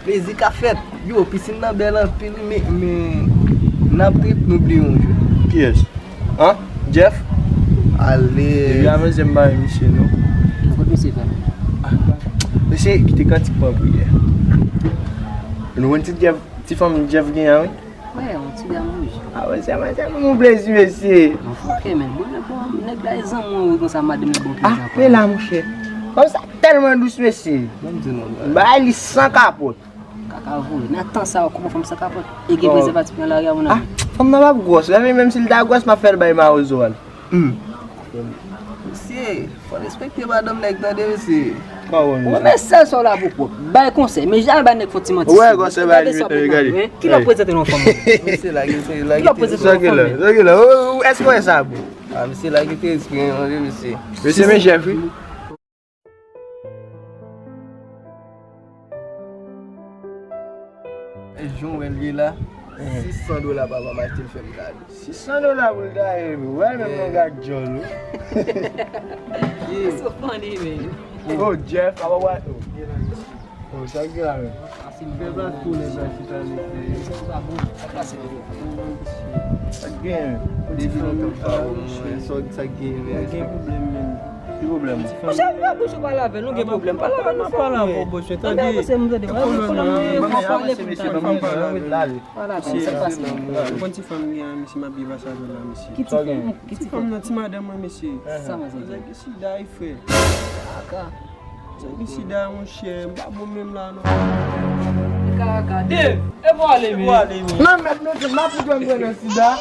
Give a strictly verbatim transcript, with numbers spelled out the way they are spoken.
Plezi k ap fèt. Yo, pisin nan bèl anpil, wi, men, men n ap trip, nou bliye yon jou. Kiyès? An? Jeff? Ale. Depi avan zen m pa wè misye, non. Kot misye fè? Ah, mesye, kite kantik mwen priyè. Nou konn ti Jeff, ti fanm Jeff gen an, wi. Wè, yon ti dam wouj. Ah, wè, se mwen, se mwen, yon plezi, mesye. Bon, ok, men. Bon, nèg, bon, nèg la e zanmi mwen, wi, konsa, madanm li bon plezi ankò. Ah, men la, monchè. Fanm sa tèlman dous, mesye. Ban m di nou, bagay li san kapòt. Kaka voye. Nan tan sa yo, kòman fanm sa kapòt? E gen prezèvatif nan lari a, mon ami? Ah, fanm nan p ap gwòs. Menm, menm si l ta gwòs, m ap fè l bay mawozo a l. Hmm. Mesye, fò respekte madanm nèg, tande, mesye. Bon, men sèl sa w la pou pwòp. Bay konsèy, men jan bay nèg fè ti manti. Wè, konsèy bay gade sa, gade. Ki l ap prezante nan fanm nan? Mesye, lage, lage. Ki l ap prezante nan fanm nan? Sa ki la, sa ki la. Èske w wè sa, bro? Ah, mesye, lage te espri, mesye. Mesye, men chèf, wi. Jan w wè l ye la, sis san dola papa m achte l fè m kado. Sis san dola pou l ta ye, wi. Wè l menm nan gad djòl, wi. It's so funny, man. Oh, Jeff, apa w a, oh. Oh, sa k gen la menm? Fè plas pou nèg la chita, mesye. Sa k gen? Depi lontan m pa wè w, mwen, sa k gen, men? Gen pwoblèm, men. Ki pwoblèm? Monchè, lè bouch ou pale avè l, nou gen pwoblèm. Pale avè nou, fè pale avè w, bouch, tande. Tande, se m tande. Pale avè l, mesye, pale avè l. Pale avè l, sa k pase? Ou konn ti fanm li an, mesye, m ap viv ansanm avè l la, mesye. Ki ti fanm? Ki ti fanm nan, ti madanm mwen, mesye. Sa, mesye? Nèg sida, e frè. Kaka. Nèg sida, monchè, m pa bon menm la, non. Kaka, Dave, e pou ale, men. E pou ale, men. Non, mèt, mèt, m ap pran nan sida.